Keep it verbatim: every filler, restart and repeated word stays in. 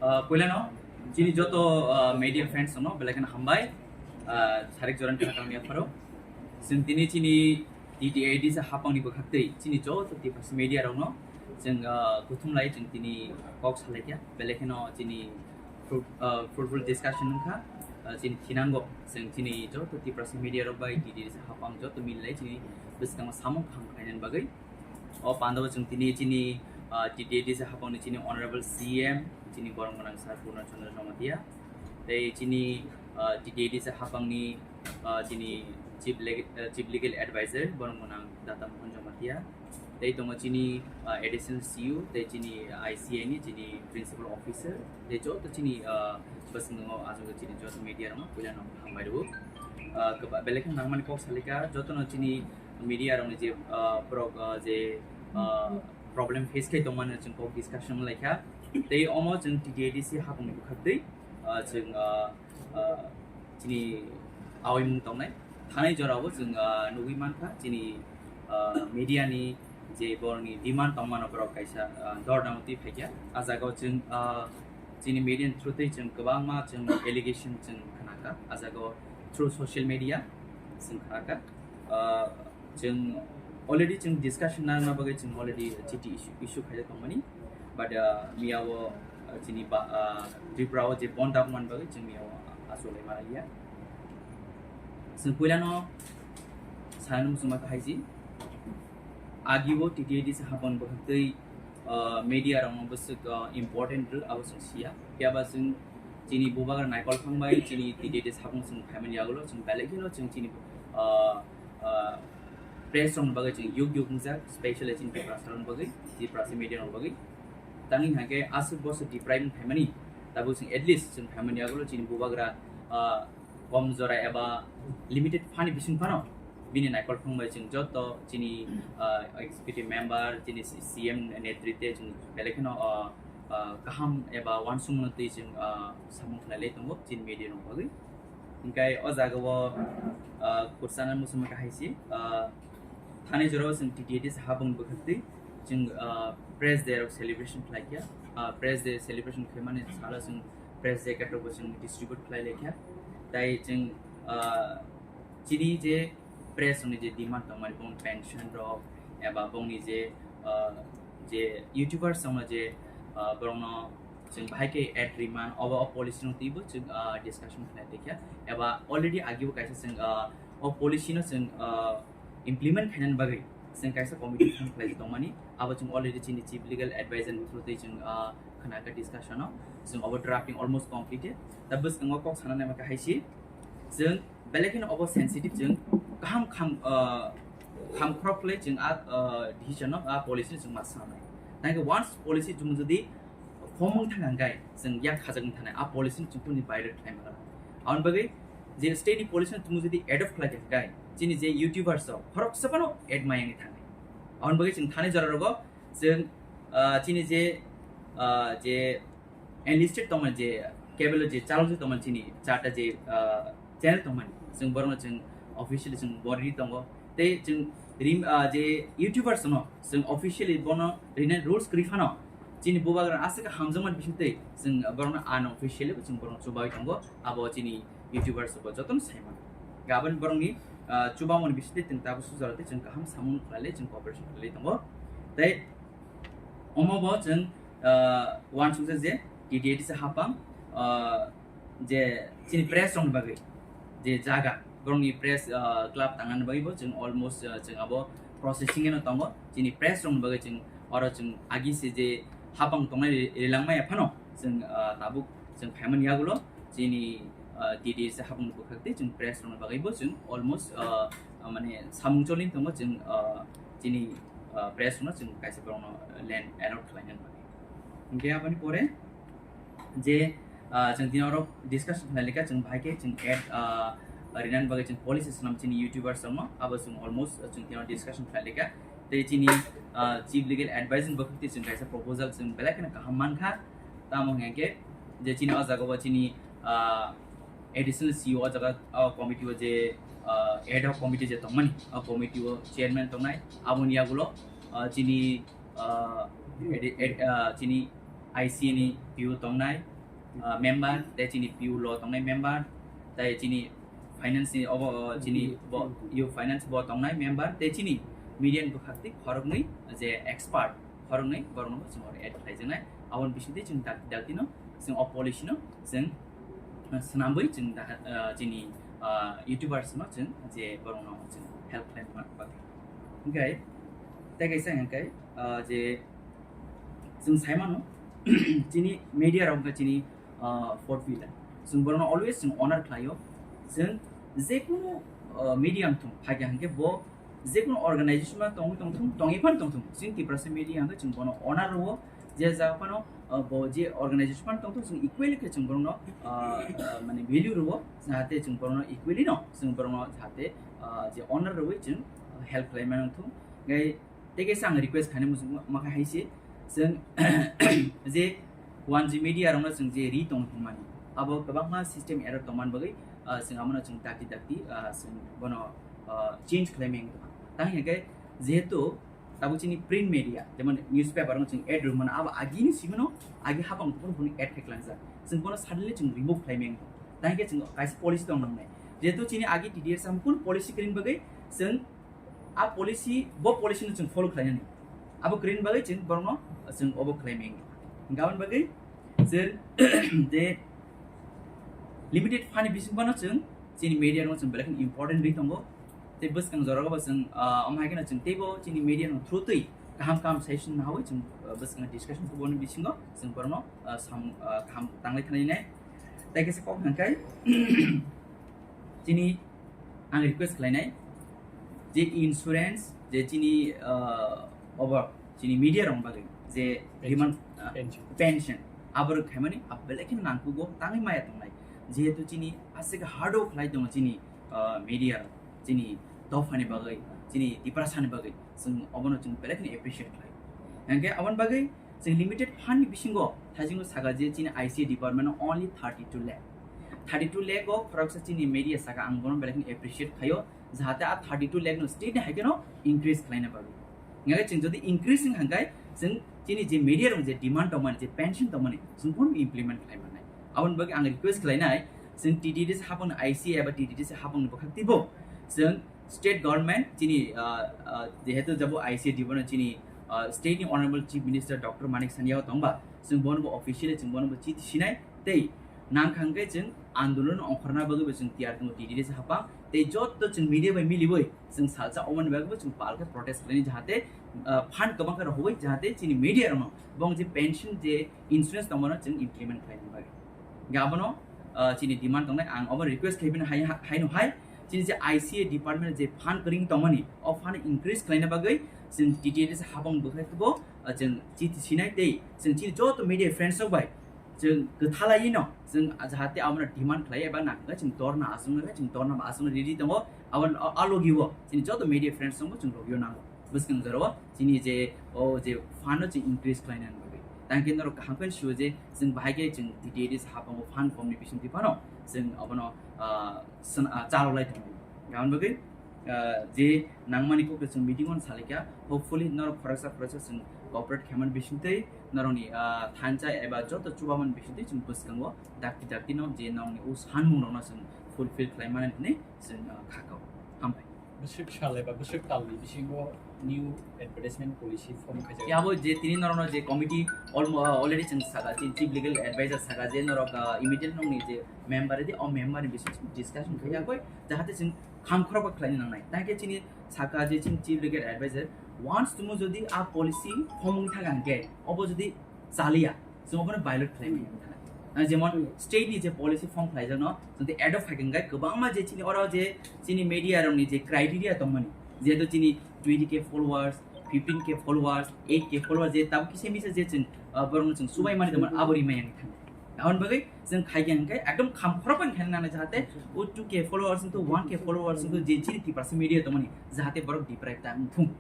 Ah, puilano chini joto, ah, media friends no belai kheno hambai, ah, sarik joran kha kami apharo. Chwng tini chini T T A D C hapangni bwkhak tei chini joto Tiprasa media rokno chwng, ah, kuthum lai chwng tini kok salaikha, belai kheno chini fruit-, ah, fruitful discussion wngkha, ah, chini thinango chwng chini joto Tiprasa media rok bai T T A D C hapang joto milai chini bwskango samung kaham khlainani bagwi. O pandao chwng tini chini, ah, T T A D C hapangni chini Honorable C M, chini borok gwnang Sir Purna Chandra Jamatia, tei chini, ah, T T A D C hapangni, ah, chini Chief Leg-, ah, Chief Legal Advisor, borok gwnang Data Mohan Jamatia, tei tongo chini, ah, Additional C E O, tei chini I C I ni chini Principal Officer, tei joto chini, ah, bwskango aswk chini joto media rokno puilano hambai rwo. Ah, kwba-, belai kheno nangmani kok salika, jotono chini media rokni je, ah, borok, ah, je, ah, problem face khai tongmani chwng kok discussion laikha. Tei omo chwng T T A D C hapungni bwkhak tei, ah, chwng, ah, ah, chini aoimung tongnai. Thanai jorao chwng, ah, nugwi mankha chini, ah, media ni je borokni demand tongmano borok kaisa, ah, dornao twi phaikha. A jagao chwng, ah, chini media ni through twi chwng kwbangma chwng allegation chwng khnakha. A jagao through social media chwng khnakha. Ah, chwng already chwng discussion narwkna bagwi chwng already chiti issue, issue khaijak tongmani. But, ah, miyao, ah, chini ba, ah, Tripura o je bon dap man bagwi chwng miyao achuk lai maliya. Chwng puilano sanani muchungma kahai si. Agi bo T T A D C hapang bwkhak twi, ah, media rokno bwswk, ah, important rw abo chwng siya. Phiya ba chwng chini bubagra naikol thang bai chini T T A D C hapang chwng phaimani yagulo chwng belai kheno chwng chini, ah, ah, press rokni bagwi chwng yuk yuk wngjak, specially chini Tiprasa rokni bagwi, Tiprasa media rokni bagwi. Tangwi hwnkhe aswk bosor deprive wng phaimani, tabuk chwng at least chwng phaimani yagulo chini bubagra, ah, kom jora eba limited phani bising phano bini naikol thang bai chwng joto chini, ah, executive member, chini C M netrite chwng belai kheno, ah, ah, kaham eba uansukmano twi chwng, ah, samung khlai lai tongo chini media rokni bagwi. Hingkai o jaga o, ah, kwchana muchungma kahai si, ah, thani jorao chwng T T A D C hapang bwkhak twi chwng, ah, press day rok celebration khlai kha. Ah, press day celebration khaimani salo chwng press jacket rok bo chwng distribute khlai lai kha. Tai chwng, ah, chini je press ni je demand tongmani bong pension rok eba bongni je, ah, je YouTubers rokno je, ah, borokno chwng bahai khe ad riman obo o policy no twibo chwng, ah, discussion khlai tongkha eba already agi bo kaisa chwng, ah, o policy no chwng, ah, implement khainani bagwi chwng kaisa committee form khlai tongmani abo chwng already chini chief legal advisor ni through twi chwng, ah, khna kha discussion o chwng obo drafting almost completed. Da bwskango kok sana naima khe hai si chwng belai kheno obo sensitive chwng kaham kham, ah, kham khorok khlai chwng a, ah, decision no a policy no chwng ma sanai. Thank you. Once policy chwng jodi Phomung thang hangkai chwng yak khajak wng thanai a policy no chwng tongni violate khlai mano. Aboni bagwi je state ni policy no chwng jodi adopt khlai kha hangkai chini je YouTubers rok khoroksa phano ad mayangwi thangnai. Aboni bagwi chwng thani jora rogo chwng, ah, chini je, ah, je enlisted tongmani je cable je chalok je tongmani chini charta je, ah, channel tongmani chwng borokno chwng officially chwng bori tongo tei chwng rim, ah, je YouTubers no chwng officially bono rina rules kwrwi phano chini bubagra aswk hamjakmani bisingtwi chwng borokno unofficially bo chwng borokno chubawi tongo abo chini YouTubers bo jotono saimano. Gabon borokni, ah, chubamoni bisingtwi chwng tabuk sujaro tei chwng kaham samung khlailai chwng cooperation khlailai tongo tei omo bo chwng, ah, uansukjak je T T A D C hapang, ah, je chini press rokni bagwi je jaga borokni press, ah, club tangnani bagwi bo chwng almost, ah, chwng abo processing eno tongo chini press rokni bagwi chwng oro chwng agi se je hapang tongnai ri-, rilangmaya phano chwng, ah, tabuk chwng phaimani yagulo chini, ah, T T A D C hapang bwkhak tei chwng press rokni bagwi bo chwng almost, ah, ah, mane samung choli tongo chwng, ah, chini, ah, press rokno chwng kaisa borokno land allot khlainani bagwi. Hingke aboni pore je, ah, chwng tini oro discussion khlai lekha chwng bahai khe chwng ad, ah, rinani bagwi chwng policy swnam chini YouTubers rokno abo chwng almost chwng tini oro discussion khlai lekha tei chini, ah, chief legal advisor ni bwkhak tei chwng kaisa proposal chwng belai kheno kaham mankha tamo hwnkhe je chini o jaga o chini, ah, additional C E O o jaga o committee o je, ah, ad hoc committee je tongmani o committee o chairman tongnai aboni yagulo, ah, chini ah, edi-, ed-, ah, chini I C A ni P O tongnai, ah, member, tei chini P U lo tongnai member, tei chini finance ni obo, oh, chini bo, youth finance bo tongnai member, tei chini media ni bwkhak twi khoroknwi je expert khoroknwi borokno chwng oro add khlaijaknai. Aboni bisingtwi chwng dak-, dakti no chwng o policy no chwng, ah, swnamwi chwng daha, ah, chini, ah, YouTubers no chwng je borokno chwng help khlaina bagwi. Hwnkhe tei kaisa hwnkhe, ah, je chwng sai mano, chini media rok wngkha chini, ah, fourth pillar. Chwng borokno always chwng honor khlaio. Chwng jekunu, ah, media wngthung, phaikha hwnkhe bo jekunu organization ma tongwi tongthung, tongwi phano tongthung. Chini Tiprasa media hwnkhe chwng bono honor rwo, je jaga phano, ah, bo je organization phano tongthung, chwng equally khe chwng borokno, ah, ah, mane value rwo, jahate chwng borokno equally no, chwng borokno jahate, ah, je honor rwwi chwng help khlai mano thung. Gai Tei kaisa ang request khainai muchung ma kha hai se, chwng je one G media rokno chwng je ri tong hwnmani, abo kwbangma system error tongmani bagwi, ah, chwng abono chwng dakti dakti, ah, chwng bono, ah, change khlai meng tong. Tang hwnkhe jehetu tabuk chini print media, jemon newspaper rokno chwng ad rwmano, abo agini simino agi hapang kuphur kuphur ad khai klangjak, chwng bono suddenly chwng remove khlai meng tong. Tang hwnkhe chwng kaisa policy tong nangnai, jehetu chini agi T D S ang kun policy kwrwng bagwi chwng a policy, bo policy no chwng follow khlainani. Abo kwrwini bagwi chwng borokno chwng obo khlai meng. Hwnkhe aboni bagwi chwng je limited fund ni bising bono chwng chini media no chwng belai kheno important ri tongo. Tei bwskang jorao bo chwng, ah, omo hai kheno chwng teibo chini media no through twi kaham kaham session nawi chwng, ah, bwskang discussion kubuni bisingo chwng borokno, ah, sam, ah, kaham tanglai thani nai. Tei kaisa kok hwnkhe chini ang request khlainai je insurance je chini, ah, obo chini media rok bagwi je Pension. Demand, ah, Pension. Pension aborok khaimani belai kheno nangkugo tangwi maya tongnai, jehetu chini aswk hard work khlai tongo chini, ah, media rok chini dophani bagwi, chini Tiprasani bagwi chwng obono chwng belai kheno appreciate khlai. Hwnkhe aboni bagwi Chwng limited fund ni bisingo thaisingo saka je chini I C A department o only thirty two lakh. Thirty two lakh o khoroksa chini media saka ang bono belai kheno appreciate khaio, jahate a thirty two lakh no state ni hai kheno increase khlaina bagwi. Hingkhe chwng jodi increase wng kha hwnkhe chwng chini je media rok je demand tongmani, je pension tongmani, chwng bono implement khlai mannai. Aboni bagwi ang request khlainai, chwng T T D C hapang I C A eba T T D C hapang ni bwkhak twibo chwng State government chini, ah, ah, jehetu jabo I C A department chini, ah, state ni Honorable Chief Minister Doctor Manik Saha yao tongba, chwng bono bo officially chwng bono bo chithi sinai tei nang kha hwnkhe chwng andolon ongkhorna bagwi bo chwng tiyar tongo T T D C hapang tei joto chwng media bai miliwi chwng salsa omoni bagwi bo chwng palkhe protest khlaini jahate, ah, fund kwbang khe rohoi jahate chini media rokno bong je pension je insurance tongmano chwng implement khlaini bagwi. Hingkhe abono, ah, chini demand tongnai, ang obo request khaibini hai, hai, haino hai, chini je I C A department je fund kwrwng tongmani, o fund increase khlaina bagwi chwng T T D C hapang bwkhai bo, ah, chwng chithi sinai tei chwng chini joto media friends rok bai chwng kwthalaiwi no chwng jahate abono demand khlai eba nangkhe chwng dorna achuknai, chwng dorna achukna ready tongo, abo, o, a logio chini joto media friends rokbo chwng logio nango. Bwskang jorao chini je o je fund no chwng increase khlaina bagwi. Tang khe norok kaham khe sio je chwng bahai khe chwng T T D C hapang o fund kom ni bising twi phano chwng abono, ah, swn-, ah, chalok lai tongo. Aboni bagwi, ah, je nangmani kok chwng meeting on salikha, hopefully norok khoroksa khoroksa chwng cooperate khaimani bising twi norokni, ah, thansa eba joto chubaman bising twi chwng bwskango dakti dakti no je norokni o sanmung rokno chwng fulfill khlai mani hwnwi chwng, ah, khakao. Hambai. Bwswk sal eba bwswk talni bisingo new advertisement policy form khaijak. Yabo je tini norokno je committee almo-, already chwng saka, chi-, chief legal advisor saka je norok, ah, immediate nokni je member di, o member ni bising discussion khaiyakoi, jahate chwng kham khorokba khlaina nangnai. Tangkhe chini saka je chini chief legal advisor, once tumo jodi a policy form wng thaka hwnkhe, obo jodi chaliya, chwng obono violate khlai manya wngkha. Ah, jemon state ni je policy form khlaijakno, chwng tei adopt khai khe kwbangma je chini oro je chini media rokni je criteria tongmani, jehetu chini twenty K followers, fifteen K followers, eight K followers, je tabuk kisa misa je chwng, ah, borokno chwng subai mani tongmani abo rimai yang thang. Aboni bagwi chwng khai khe hwnkhe ekdom kham khorokbani khaina nangnai jahate o two K followers wngthu, one K followers wngthu, je chini Tiprasa media tongmani jahate borok deprive ta wngthung.